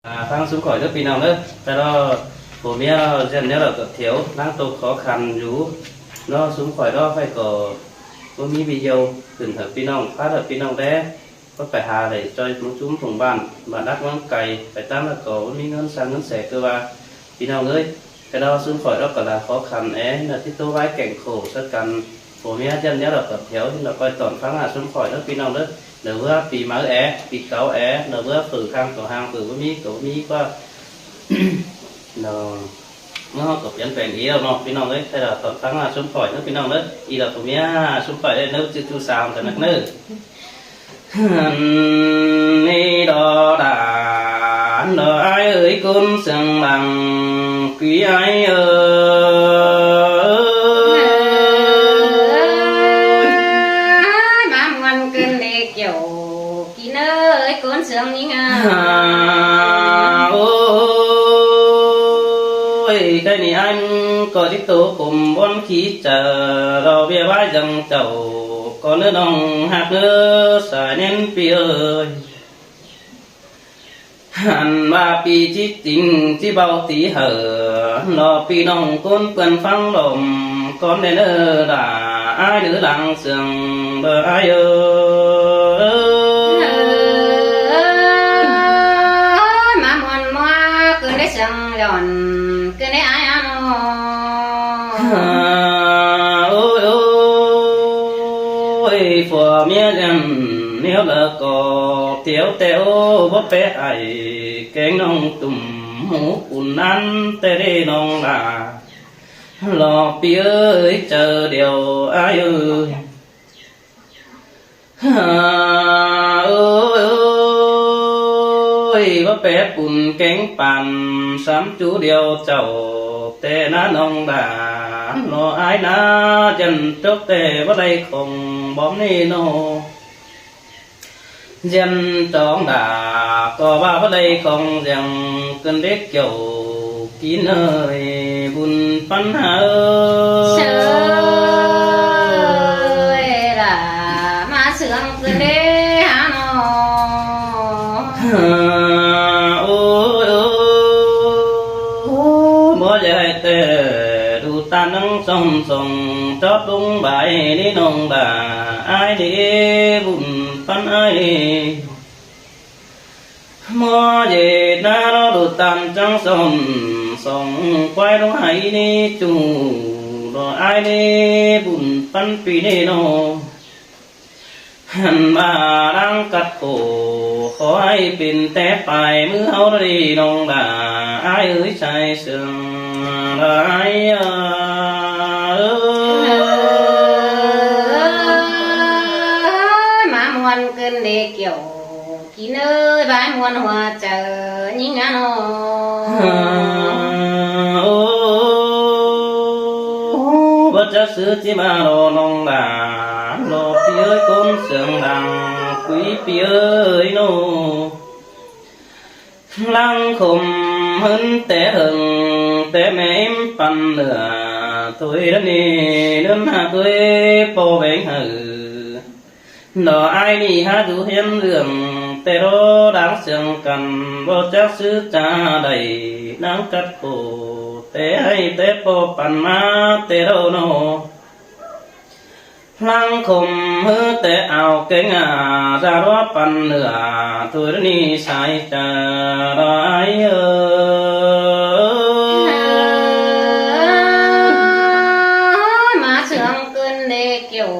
ອ່າ ຟັງຊຸມຂ້ອຍເດີພີ່ນ້ອງເດີ ແຕ່ລະຜົວເມຍເຮົາຈັ່ງແນວລະກໍຖຽວນາງໂຕຂໍຄັນຢູ່ເນາະ. ຊຸມຂ້ອຍເນາະ ຂ້ອຍກໍບໍ່ມີວິດີໂອຂຶ້ນໃຫ້ພີ່ນ້ອງຟັງເດີພີ່ນ້ອງເດີ. ກໍໄປຫາໄດ້ຈ່ອຍໝູ່ຊຸມຜົງບ້ານ ບ້ານດັກເມືອງໄກ ໄປຕາມແລ້ວກໍບໍ່ມີເງິນສ້າງເງິນແສ ຄືວ່າພີ່ນ້ອງເອີຍ. ແຕ່ລະຊຸມຂ້ອຍເນາະກໍລະຂໍຄັນແອ ນະຕິໂຕວາຍແກ່ງໂຄຊະກັນ ຜົວເມຍຈັ່ງແນວລະກໍຖຽວ ລະຄອຍຕອນຟັງນະຊຸມຂ້ອຍເດີພີ່ນ້ອງເດີ. ເດີເມື່ອປີໃໝ່ແອ ປີເກົ່າແອ ເດີເມື່ອຝືຂ້າງຕໍ່ຫ່າງ ຝືບໍ່ມີກໍບໍ່ມີກວ່າເນາະ. ເມື່ອເຮົາກໍປ່ຽນແປງອີກແລ້ວເນາະພີ່ນ້ອງເອີຍ. ແຕ່ລະຕອນຟັງນະຊຸມຂ້ອຍເດີພີ່ນ້ອງເດີ ອີກແລ້ວຜົວເມຍຊຸມຂ້ອຍເດີ ເນີຈື່ສາວກັນນັກເນີ. ຫັ້ນນີ້ດອດານດອອ້າຍເອີຍ ກົນສຽງດັງ ກຸຍອ້າຍເອີຍ ມາມ່ວນກັນເດ້ກ່ຽວ ກິນເອີຍ ກົນສຽງຍິງ ໂອ້ຍ ໄກ່ນີ້ອ້າຍກໍຕິໂຕກົມບ່ອນຂີ້ຈະ ເລາວເວວາຍຈັ່ງເຈົ້າ ກໍເນີນ້ອງຮັກເນີ ສາຍເນັ້ນປີເອີຍ. ຫັ້ນວ່າປີຈິຈິງຈິເບົາຕີເຫີ ເນາະ ປີນ້ອງກົນເປື້ອນຟັງລົມ ກ່ອນແດ່ເນີດາ ອ້າຍເນີຫຼັງເຊື່ອງເດີອ້າຍເອີຍ. ມາມ່ວນມົວ ຄືນໄດ້ເຊື່ອງຢ່ອນ ຄືນໄດ້ອ້າຍອາໂນ ໂອ້ຍ ໂອ້ຍ ຜົວເມຍຈັ່ງແນວລະກໍຖຽວແຕ່ໂອ້ ບໍ່ແປໄອ ແກງນ້ອງຕຸ່ມ ໝູກຸນນັ້ນແຕ່ເດ້ນ້ອງຫຼ້າ ລອປີເອີຍ ເຈີດຽວອ້າຍເອີຍ. ເອີຍ ວ່າແປປຸນແກງປານ ສາມຈູດຽວເຈົ້າ ແຕ່ນະນ້ອງຫຼ້າ ລອອ້າຍນະ ຢັນຈົກແຕ່ບໍ່ໄດ້ຂອງ ບອມນີ້ເນາະ. ຢັນຈອງດາ ກໍວ່າບໍ່ໄດ້ຂອງ ຍັງເກີນເດັກກ່ຽວ ກິນເອີຍ ບຸນປັນຫາເອີຍ ເຊີຍລະ ມາເຊື່ອງຄືນເດ້ຫານ້ອງ ໂອ້ຍ ໂອ້ຍ ບໍ່ຢາກໃຫ້ແຕ່ດູຕານັງສ່ອງ ສ່ອງຈອດລົງບາຍນີ້ນ້ອງດາ ອ້າຍເດ້ບຸນປັນອ້າຍ ໝໍເຢັດນາເນາະ ດູຕານຈັງສອນ ສອງຄວາຍລົງໄຫນີ້ຈູເນາະ ອ້າຍເດ້ບຸນປັນປີນີ້ເນາະ ຫັ້ນມາລັງກັດໂກ ຂໍໃຫ້ເປັນແຕ່ປາຍມືເຮົາເດີນ້ອງດາ ອ້າຍເອີຍ ຊາຍເຊື່ອງຫຼາຍ ເອີ ມາມ່ວນເກີນເດກ່ຽວ ກິນເອີຍ ບາຍມ່ວນຫົວໃຈຍິງອານ້ອງ ໂອ້ ບໍ່ຈັກຊື່ຈິມາລໍນ້ອງດາ ລໍປີເອີຍ ຄົນສຽງດັງ ກຸຍປີເອີຍໂນ ຫຼັງຄົມເຫີນແຕ່ເຫິງ ແຕ່ແມ່ອີມປັນເໜືອ ໂຕຍດານີເດີນຫາໂຕຍ ປໍແຫວງເຫີ ດອກອ້າຍນີ້ຫາດູຮຽນເລື່ອງ ແຕ່ລໍດັງສຽງກັນ ບໍ່ຈັກຊື່ຈາໃດ ນາງກັດໂກ ແຕ່ໃຫ້ແຕ່ປໍປັນມາແຕ່ລໍນໍ ຫຼັງຄົມເຫີແຕ່ອາວແກງອາ ຈາລໍປັນເໜືອ ໂຕຍດານີສາຍຈາດອອ້າຍເອີຍ ມາເຊື່ອງເກີນເດກ່ຽວ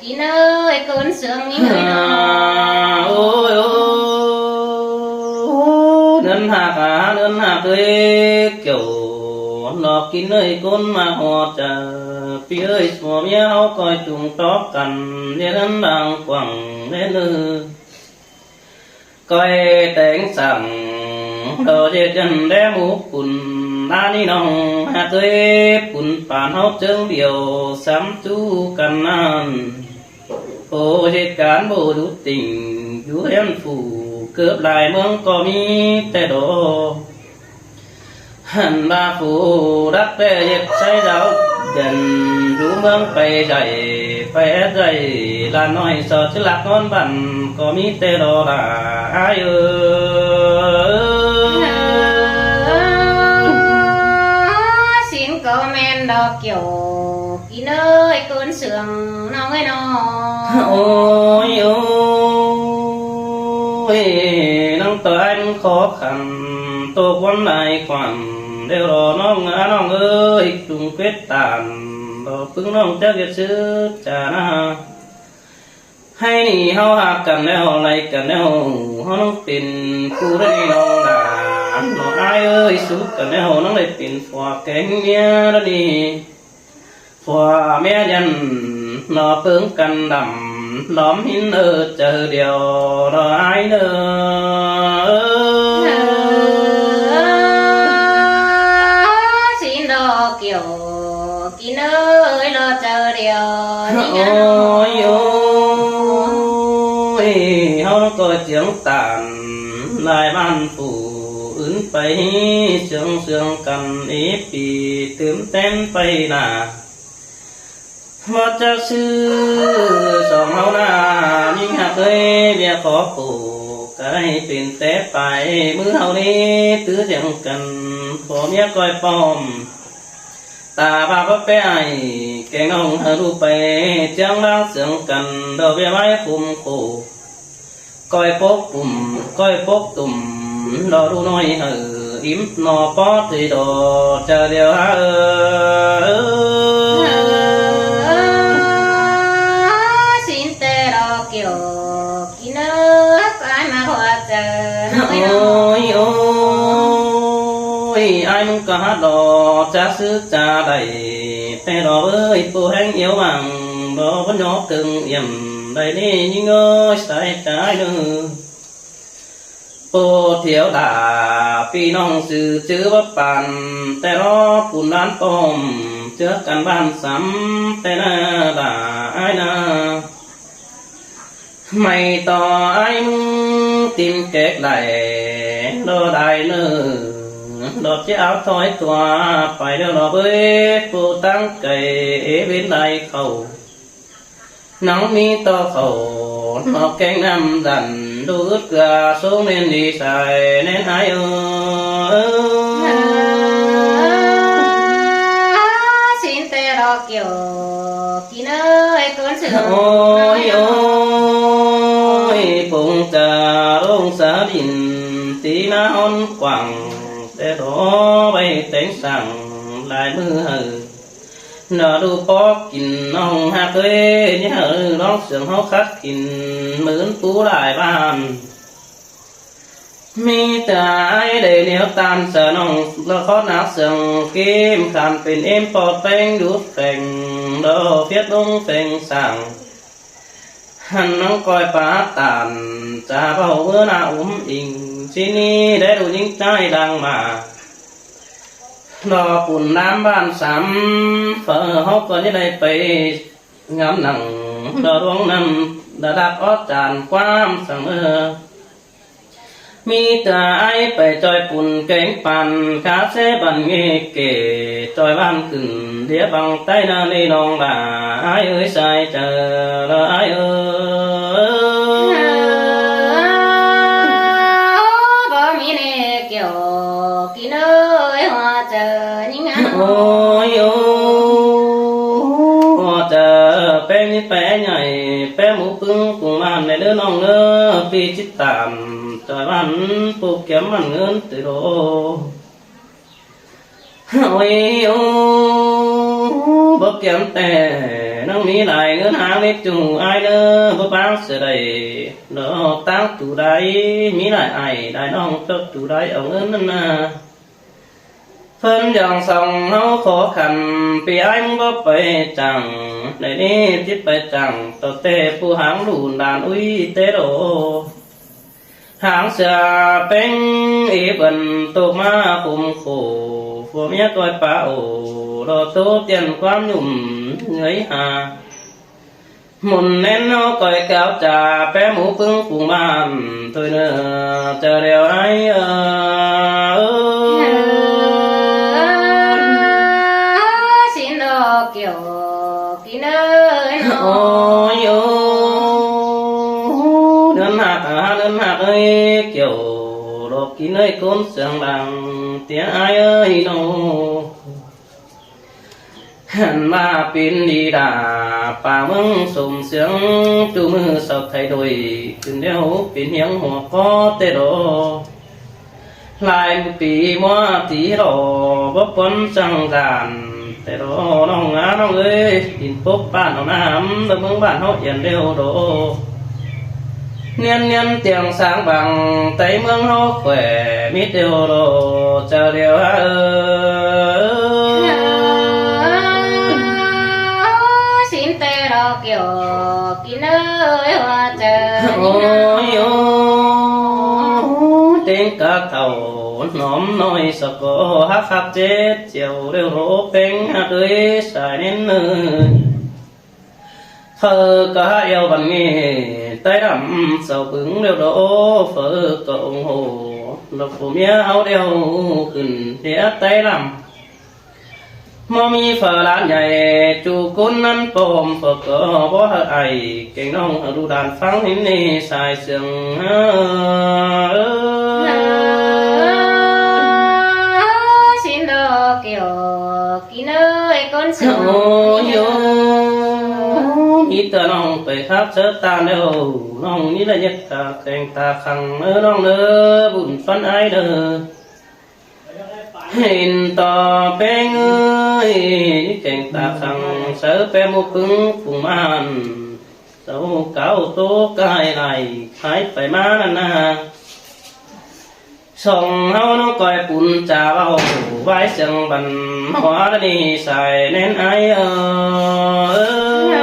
ກິນເອີຍ ຄົນເຊື່ອງມີເອີຍເນາະ ໂອ້ຍ ໂອ້ຍ ເນີນຫາກອາ ເນີນຫາກເອີຍກ່ຽວ ນອກກິນເອີຍ ຄົນມາຮອດຈາ ປີເອີຍ ຜົວເມຍເຮົາກອຍຈຸງຕອກກັນ ເນນນາງກວ້າງແລເນີ ກອຍແຕງສັງ ດອເຈັດຢັນແລໝູກຸນ ລານີ້ນ້ອງຫາເຄີຍປຸນປານເຮົາເຈີງດຽວ ສຳຈູກັນນັ້ນ ໂອເຮັດການບໍ່ດຸຕິງ ຢູ່ເຮືອນຜູ້ເກີບຫຼາຍເມືອງກໍມີແຕ່ດອ ຫັ້ນວ່າຜູ້ດັກແຕ່ເຮັດໃຊ້ດາວເດັ່ນ ຢູ່ເມືອງໄປໃຫຍ່ ໄປແອດໃຫຍ່ ຫຼານນ້ອຍສອດຊິລັກນອນບ້ານ ກໍມີແຕ່ດອລາອ້າຍເອີຍ ເຊື່ອງນ້ອງເອີຍນ້ອງ. ໂອ້ຍ ໂອ້ຍ ນາງຕ້ອຍມັນຂໍຂັນ ຕົກວັນຫຼາຍຂວັນ ແລ້ວລໍນ້ອງເອີຍ ນ້ອງເອີຍ ຈຸງເກັດຕານ ລໍປຶງນ້ອງຈັກຢ່າຊຶດຈານາ. ໃຫ້ນີ້ເຮົາຮັກກັນແລ້ວ ໄລ່ກັນແລ້ວ ເຮົານາງເປັນຄູ່ໄດ້ນ້ອງຫຼານ ນ້ອງອ້າຍເອີຍ ສຸກກັນແລ້ວ ນາງໄດ້ເປັນຜົວແກງເມຍລະນີ້. ຜົວເມຍຢັນ ລໍເພິ່ງກັນດຳ ລ້ອມຫີນເອີ ເຈີດຽວ ລໍອ້າຍເດີ. ຊິນດອກກຽວ ກິນເອີຍ ລໍເຈີດຽວ ໂອ້ຍ ໂອ້ຍ ເຮົາກໍຈຽງຕານ ຫຼາຍບ້ານຜູ້ອື່ນໄປ ເຊື່ອງເຊື່ອງກັນອີກປີ ຕື່ມແຕ່ນໄປໜ້າ. ວ່າຈະຊື່ສອງເຮົານາ ຍິງຮັກເອີຍ ເບຍຂໍໂປ ກະໃຫ້ເປັນແຕ່ໄປ ມື້ເຮົານີ້ ຕື້ຈຽງກັນ ຜົວເມຍກ້ອຍປ້ອມ ຕາບາບແປອ້າຍ ແກງນ້ອງຫາລູກໄປ ຈຽງລາງເຊື່ອງກັນ ດອກເບຍໄມ້ຄຸມໂຄ ກ້ອຍປົກປຸ້ມ ກ້ອຍປົກຕຸ່ມ ດອກດູນ້ອຍເຮີ ອີ່ມໜໍ່ປໍເຕີດອກ ຈະດຽວຫາເອີ. ຊິນແຕ່ດອກກຽວ ກິນເອີຍ ອ້າຍມາຫົວເຈີ ໂອ້ຍ ໂອ້ຍ ອ້າຍມຶງກະຮັກດອກ ຈະຊຶດຈະໄດ້ ແຕ່ດອກເອີຍ ໂປແຮງອຽວຫວັງ ດອກບໍ່ຍອກເຖິງອຽມ ໄດ້ນີ້ຍິງເອີຍ ສາຍຕາເດີ. ໂປທຽວດາ ພີ່ນ້ອງຊື່ຈື່ວ່າປານ ແຕ່ລໍປຸນລານປ້ອມ ເຈື່ອກັນບ້ານສຳ ແຕ່ນາດາອ້າຍນາ ໄມ້ຕໍ່ອ້າຍມຶງ ຕີນແກກໄຫຼ ລໍໄດ້ເນີ ດອກຈະເອົາຖອຍຕົວ ໄປແລ້ວດອກເອີຍ ໂປຕັ້ງໄກ ເອເວັນໄດ້ເຂົ້າ ນາງມີຕໍ່ເຂົ້າ ນອກແກງນ້ຳດັນ ດູດເກືອ ຊົງເໜັນດີໃສ ແໜັນອາຍເອີຍ. ຊິນແຕ່ດອກກຽວ ກິນເອີຍ ກົ້ນເຊື່ອງ ໂອ້ຍ ໂອ້ຍ ປົງຈາລົງສາດິນ ຕີນາຮ້ອນກວ້າງ ແຕ່ດອກໃບແຕງສັງ ຫຼາຍມື້ເຮີ ນາດູປອກກິນນ້ອງຮັກເອີຍ ນີ້ເຮີລອງເຊື່ອງເຮົາຄັດກິນ ໝື່ນປູຫຼາຍບ້ານ ມີແຕ່ອ້າຍໄດ້ແນວຕານສະໜອງ ລະຂໍໜັກເຊື່ອງເກມ ຄັນເປັນເອມປອກແປງ ດູດແປງ ດອກພຽດລົງແປງສ້າງ ຫັ້ນນ້ອງກ້ອຍປາຕານ ຈະເວົ້າເມື່ອໜ້າອຸ້ມອີງ ຊິນີ້ໄດ້ດູຍິງໃຈດັງມາ ລໍປຸນນ້ຳບ້ານສຳ ເຟີເຮົາກໍຈະໄດ້ໄປງາມໜັງ ລໍລວງນ້ຳລະດັບອອດຈານຄວາມສັງເອີ ມີແຕ່ອ້າຍໄປຈ່ອຍປຸນແກງປັນ ຄາເຊບັນເງເກ ຈ່ອຍບ້ານຂຶ້ນ ເດຍບັງໃຕ້ນາເລນ້ອງຫຼາ ອ້າຍເອີຍສາຍເຈີ ລະອ້າຍເອີຍ ບໍ່ມີແນວກ່ຽວ ກິນເອີຍ ຫົວເຈີຍິງ ໂອ້ຍ ໂອ້ ຫົວເຈີແປ້ງນີ້ແປ້ໃຫຍ່ ແປ້ໝູປຶ້ງກຸງມານ ແລະເດີນ້ອງເດີ ປີຈິດຕານ ຈອຍບ້ານປູກແກ້ມມັນເງິນຕິໂລ ໂອ້ຍ ໂອ້ ບໍ່ກຽມແຕ່ ນາງມີຫຼາຍເງິນຫາເລັກຈຸງອ້າຍເດີ ບໍ່ບາງເສຍໄດ້ ດອກຕາງຕູໄດ້ ມີຫຼາຍອ້າຍຫຼາຍນ້ອງ ເຈົ້າຕູໄດ້ເອົາເງິນນັ້ນນາ ເພິ່ນຢອງສ່ອງເຮົາຂໍຂັນ ປີອ້າຍມຶງບໍ່ໄປຈ້າງ ໃນນີ້ຊິໄປຈ້າງ ຕໍ່ແຕ່ຜູ້ຫາງລູນຫຼານອຸ້ຍເຕໂດ ຫາງເສືອເປັງອີເພິ່ນຕົກມາຄຸມໂຄ ຜົວເມຍຕ້ອຍປາໂອ ລໍໂຕຕຽນຄວາມຫຍຸ້ມເຫືອຍຫາ ໝຸນແໜ້ນເຮົາກ້ອຍກ້າວຈາ ແປໝູປຶ້ງປຸງບ້ານ ໂດຍເນີ ເຈົ້າແລ້ວອ້າຍເອີ. ຊິນດອກກຽວ ກິນເອີຍ ໂອ້ຍໂອ້ ເນີນຮັກ ເນີນຮັກເອີຍ ກຽວດອກກິນເອີຍ ຄົນສຽງດັງ ເຕຍອ້າຍເອີຍໂນ. ຫັ້ນວ່າເປັນດີດາ ປ່າເມືອງສົມເສືອງ ຈູມືສາວໄທໂດຍ ຂຶ້ນແລ້ວເປັນຮຽງຫົວກໍແຕ່ດອ ຫຼາຍປີມົວຕີລໍ ບໍ່ປ່ອນຈັງການແຕ່ດອ ນ້ອງອານ້ອງເອີຍ ດິນປົກບ້ານເອົານ້ຳ ແລະເມືອງບ້ານເຮົາອຽນແລ້ວດອ ນຽນນຽນຕຽງສາງບັງ ໃຕ້ເມືອງເຮົາແຂວມີແຕ່ໂລ ເຈົ້າດຽວເອີຍ ຊິນແຕ່ດອກກຽວ ກິນເອີຍວ່າເຈີ ໂອ້ຍໂອ້ ເຕັງກະເຖົ້າ ໜອມນ້ອຍສະກໍ ຮັກຮັກເຈັດຈຽວ ເລວໂລເປັງ ຮັກເອີຍ ສາຍເນັ້ນເນີ ເຟີກະຫາແອວບັນເງ ໃຕ້ລຳເສົາບຶງແລ້ວດອ ເຟີກະອົງໂຫ ດອກຜູ້ເມຍເອົາແລ້ວຂຶ້ນເດຍໃຕ້ລຳ ບໍ່ມີເຝຣັ່ງຫຼານໃຫຍ່ ຈູກຸນນັ້ນປ້ອມ ເຟີກະບໍ່ໃຫ້ອ້າຍ ແກງນ້ອງໃຫ້ລູກຫຼານຟັງ ເຫັນໃນສາຍເຊື່ອງ ຊິນດອກກຽວ ກິນເອີຍ ຄົນເຊື່ອງ ໂອ້ຍໂອ້ ມີແຕ່ນ້ອງໄປຮັບເຊີຕາແລ້ວ ນ້ອງນີ້ລະເຮັດຕາແຂງຕາຂັງເດີ ນ້ອງເດີ ບຸນຝັນອ້າຍເດີ ເຫັນຕໍ່ແປ້ງເອີຍ ແຂງຕາຂັງ ເຊີແປ້ງໝູ່ປຶງຝູງມານ ເຈົ້າເກົ່າໂຕກາຍຫຼາຍ ຫາຍໄປມານັ້ນນາ ຊ່ອງເຮົານ້ອງກ້ອຍປຸນຈາເວົ້າ ວາຍສຽງບັນຫົວລະນີສາຍແໜ້ນອ້າຍເອີຍ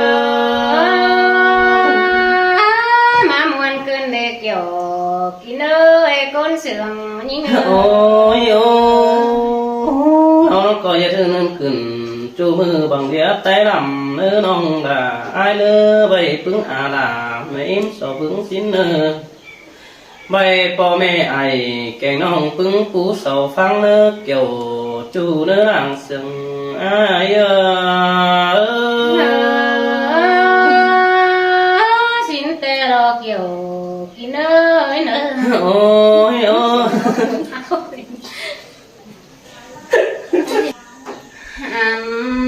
ມາມ່ວນຂຶ້ນເດກຽວ ກິນເອີຍ ຄົນເຊື່ອງຍິງເອີຍ ໂອ້ຍໂອ້ ເຮົານ້ອງກ້ອຍຢ່າຖືເງິນຂຶ້ນ ຈູມືບັງເດຍໃຕ້ລຳເດີ ນ້ອງດາອ້າຍເດີ ໄວ້ປຶງອາລາ ແມ່ອີ່ມສອບບຶງສິນເດີ ໄວ້ພໍ່ແມ່ອ້າຍ ແກງນ້ອງປຶງປູເສົາຟັງເດີ ກຽວຈູເດີນາງເຊື່ອງອ້າຍເອີຍ ຊິນແຕ່ດອກກຽວ ກິນເອີຍເນີ ໂອ້ຍໂອ້ຍ ອັນ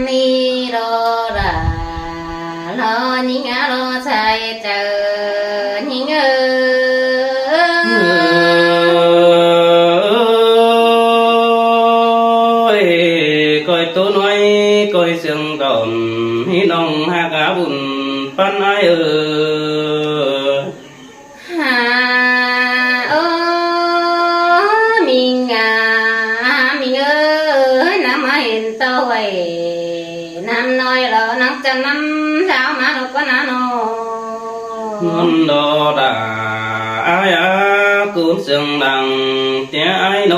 ນີ້ລໍລາ ລໍຍິງອາລໍຊາຍເຈີ ຍິງເອີຍ ກ້ອຍໂຕນ້ອຍ ກ້ອຍເຊື່ອງດອນ ມີນ້ອງຮັກອາບຸນປັນອ້າຍເອີຍ ຫາ ໂອ້ ມິງອາ ມິງເອີຍ ນາງມາເຫັນເຕົ້າໄວ້ ນ້ຳນ້ອຍລໍນາງຈັນນຳ ເຊົ້າມາດອກກະນາໂນ ນອນດໍດາ ອາຍອາ ກູນເຊື່ອງດັງ ເຕຍອາຍໂນ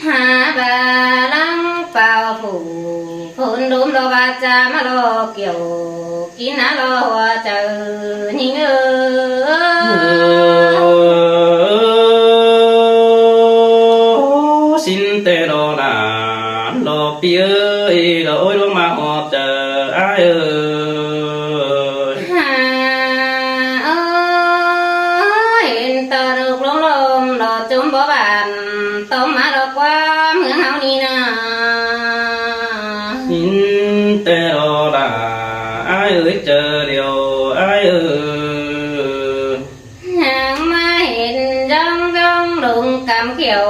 ຫາບາລັງເປົ່າຜູ້ ໂພນດົມລໍບາຈາມາລໍກຽວ ກິນນາລໍຫົວເຈີ ຍິງເອີຍ ຊິນແຕ່ລໍນາ ລໍປີເອີຍ ລໍໂອຍລົງມາຫົວເຈີ ອ້າຍເອີຍ ຫາ ໂອ ເຫັນຕາລຸກລົງລົມ ລໍຈົມບໍ່ບານ ຕ້ອງມາລໍກວ່າເມືອງເຮົານີ້ນາ ຊິນແຕ່ລໍລາ ອ້າຍເອີຍ ເຈີດຽວ ອ້າຍເອີຍ ຫາງມາເຫັນຈອງຈອງດົງກຳຂຽວ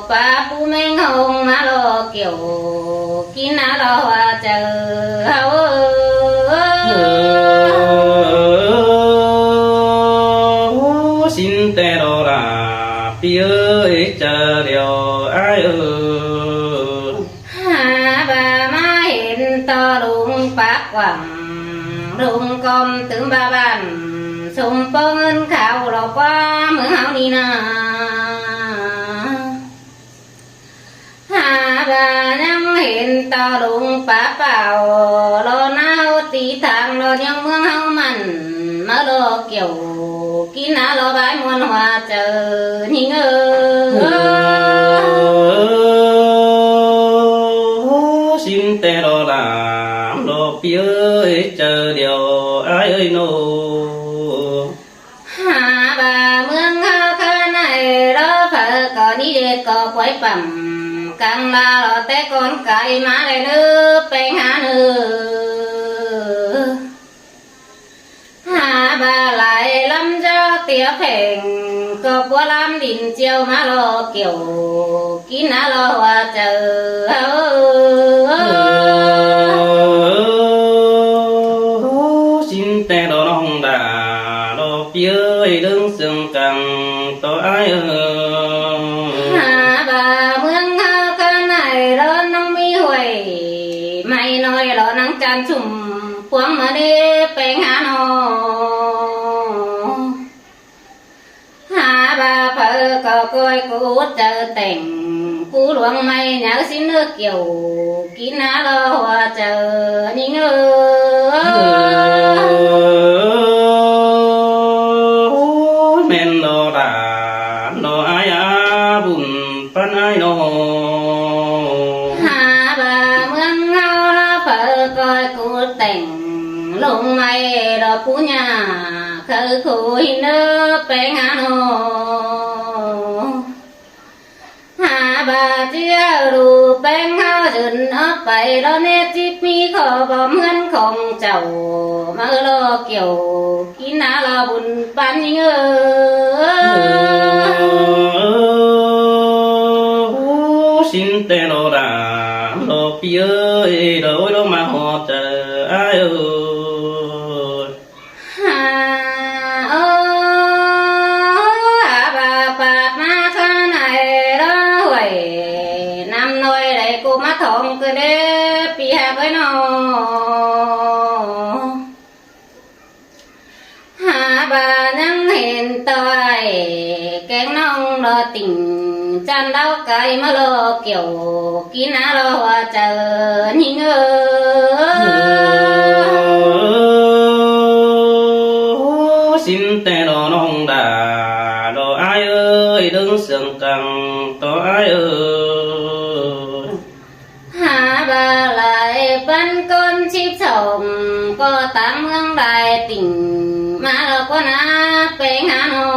ປາປູແມງຫົງມາລໍກຽວ ກິນນາລໍວ່າເຈີ ເຮົາເອີຍ ຊິນແຕ່ລໍລາ ປີເອີຍ ເຈີດຽວ ອ້າຍເອີຍ ຫາບາມາເຫັນຕໍ່ລຸງປາກວ້າງ ລຸງກອມຕື່ມບາບ້ານ ສົມປອງເງິນຂາວຫຼອກວ່າເມືອງເຮົານີ້ນາ ຫາບາຍັງເຫັນຕໍ່ລຸງປາເປົ່າ ລໍນາວຕີທາງ ລໍຍັງເມືອງເຮົາມັນ ມາລໍກຽວ ກິນນາລໍບາຍມ່ວນຫົວເຈີ ຍິງເອີຍ ຊິນແຕ່ລໍລາ ລໍປີເອີຍ ເຈີດຽວ ອ້າຍເອີຍໂນ ຫາບາເມືອງເຮົາຄະໄນ ລໍເຜີກໍນິເດກໍປວຍປຳ ກັງລາລໍແຕ່ກ່ອນກາຍມາແລເນີ ແປງຫາເນີ ຫາບາຫຼາຍລຳເຈົ້າເຕຍແພງ ກໍປົວລຳດິນຈຽວມາລໍກ່ຽວ ກິນນາລໍວ່າເຈີ ຊິນແຕ່ລໍນ້ອງດາ ລໍປີເອີຍ ເລື່ອງເຊື່ອງກັງຕໍ່ອ້າຍເອີຍ ຫາບາເມືອງເຮົາກະໄນ ລໍນ້ອງມີຫ້ວຍ ໄມ້ນ້ອຍລໍນາງຈັນຊຸມ ພວງມະເນແປງຫານ້ອງ ຫາບາເພີກໍກ້ອຍກູດເຈີແຕ່ງ ກູຫຼວງໄມ້ຍາວຊິນເນີກ່ຽວ ກິນນາລໍວ່າເຈີຍິງເອີຍ ແມ່ນດອກຫຼານດອກອ້າຍອາ ບຸນປານອ້າຍນ້ອງ ຫາບາເມືອງເຮົາລະເພີກ້ອຍກູດແຕ່ງ ລົງໄມ້ດອກປູຍາ ເຄີຍຄູຍເນີແປງຫານ້ອງ ຫາບາເຈຍລູແປງເຮົາຈົນອອກໄປ ລອເນຈິບມີຂໍບອມເຮືອນຂອງເຈົ້າ ມາລໍກ່ຽວກິນນາລໍບຸນປານຍິງເອີຍ ຊິນແຕ່ລໍດາ ລໍປີເອີຍ ລໍໂອຍລໍມາຮອດເຈີອ້າຍເອີຍ ຫາໂອຫາບາປາດມາຂ້າໃນລະຫ້ວຍ ນ້ຳນ້ອຍໄດ້ກູມາທອງຄືເດ ປີຫາເອີຍນ້ອງ ຫາບາຍັງເຫັນຕ້ອຍ ແກງນ້ອງລໍຕິ່ງ ຈັນດາວກາຍມາລໍກ່ຽວ ກິນນາລໍວ່າເຈີຍິງເອີຍ ຊິນແຕ່ລໍນ້ອງດາ ລໍອ້າຍເອີຍ ເລື່ອງເຊື່ອງກັງຕໍ່ອ້າຍເອີຍ ຫາບາຫຼາຍປັນກ້ອນສິບສອງ ກໍຕາມເມືອງຫຼາຍຕິ່ງ ມາລອກວ່ານາແປງຫານ້ອງ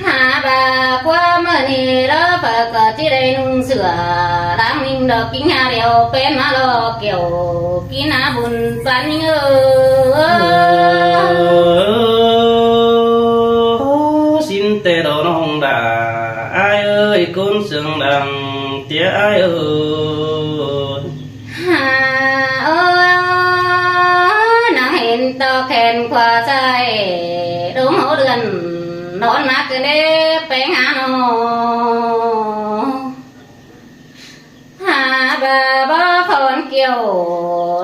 ຫາບາກວ່າມື້ນີ້ລະເພີກໍຊິໄດ້ນຸ່ງເສື້ອ ລາງນິ່ງດອກກິງຫາດຽວ ເປັນມາລອກກ່ຽວ ກິນນາບຸນປັນຍິງເອີຍ ຊິນແຕ່ລໍນ້ອງດາ ອ້າຍເອີຍ ກຸນເຊິ່ງດັງເຕຍອ້າຍເອີຍ ຫາໂອນາງເຫັນຕໍ່ແຂນຂວາຊ້າຍ ດົງໂຫເດືອນນອນມາຄືເດ ແປງຫານ້ອງ ຫາບາບໍ່ຄອນກ່ຽວ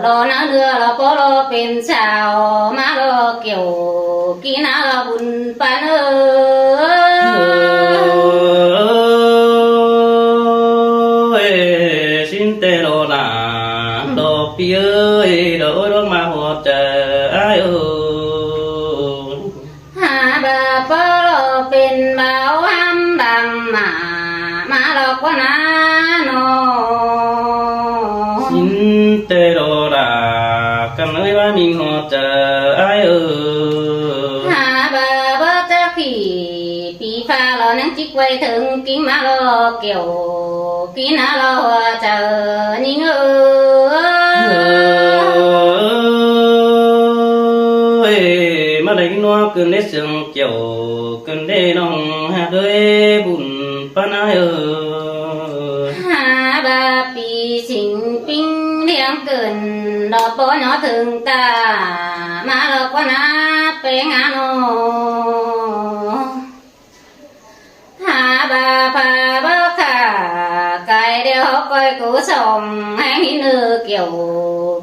ລໍນາເຫຼືອລໍປໍລໍເປັນສາວ ມາລໍກ່ຽວ ກິນນາລໍບຸນປານເອີຍ ຊິນແຕ່ລໍຫຼານ ລໍປີເອີຍ ລໍໂອຍ ລໍມາຮອດເຈີອ້າຍເອີຍ ຫາບາປໍລໍເປັນບ່າວຫຳດຳໝາ ມາລອກວ່ານານ້ອງ ຊິນແຕ່ລໍລາ ກັນເອີຍວ່າມີຮອດເຈີອ້າຍເອີຍ ຫາບາບໍ່ຈັກຜີ ປີຟ້າລໍຍັງຈິກໄວ້ເທິງ ກິງມາລໍກ່ຽວ ກິນນາລໍເຈີຍິງເອີຍ ມາໄດ້ກິນນົວກຶນໄດ້ເຊື່ອງ ກ່ຽວກັນເດ້ນ້ອງຮັກເອີຍ ບຸນປານອ້າຍເອີຍ ຫາບາປີສິງປິງລ້ຽງເກີນ ດອກປໍຍໍເຖິງຕາ ມາລອກວ່ານາແປງຫານ້ອງ ຫາບາພາບໍ່ຂາ ກາຍດຽວເຮົາກ້ອຍກູສອງ ແຮງຫີນເນີກ່ຽວ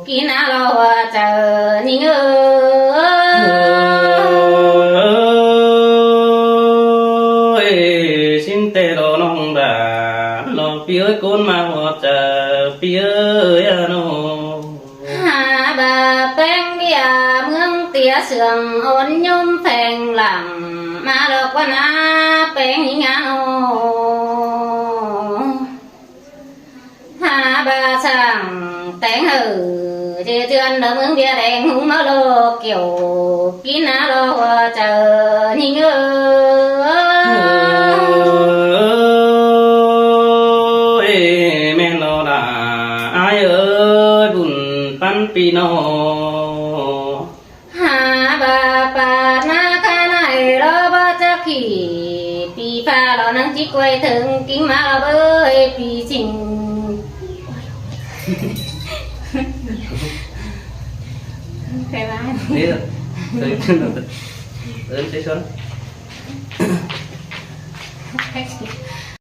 ກິນນາລໍເຈີຍິງເອີຍ ຊິນແຕ່ລໍນ້ອງດາ ນ້ອງປີເອີຍ ກຸນມາຮອດເຈີປີເອີຍອານ້ອງ ຫາບາແປງເບຍເມືອງເຕຍເຊື່ອງ ໂອນຍົມແພງຫຼັງ ມາລອກວ່ານາແປງຫານ້ອງ ຫາບາຊ່າງແຕງເຫີ ເຈເຈື່ອນເດີເມືອງເບຍແດງ ຫຸງມາລໍກ່ຽວ ກິນນາລໍເຈີຍິງເອີຍ ເອີຍບຸນປັນປີນ້ອງ ຫາບາປາດນາຄານາເອີຍ ລໍບໍ່ຈັກຂີ້ ປີຟ້າລໍນັ່ງຈິກໄວ້ເທິງ ກິງມາລໍເບີຍປີຊິງ ໃຄວ່າ ນີ້ ເອີ້ນໃສ່ຊົນ.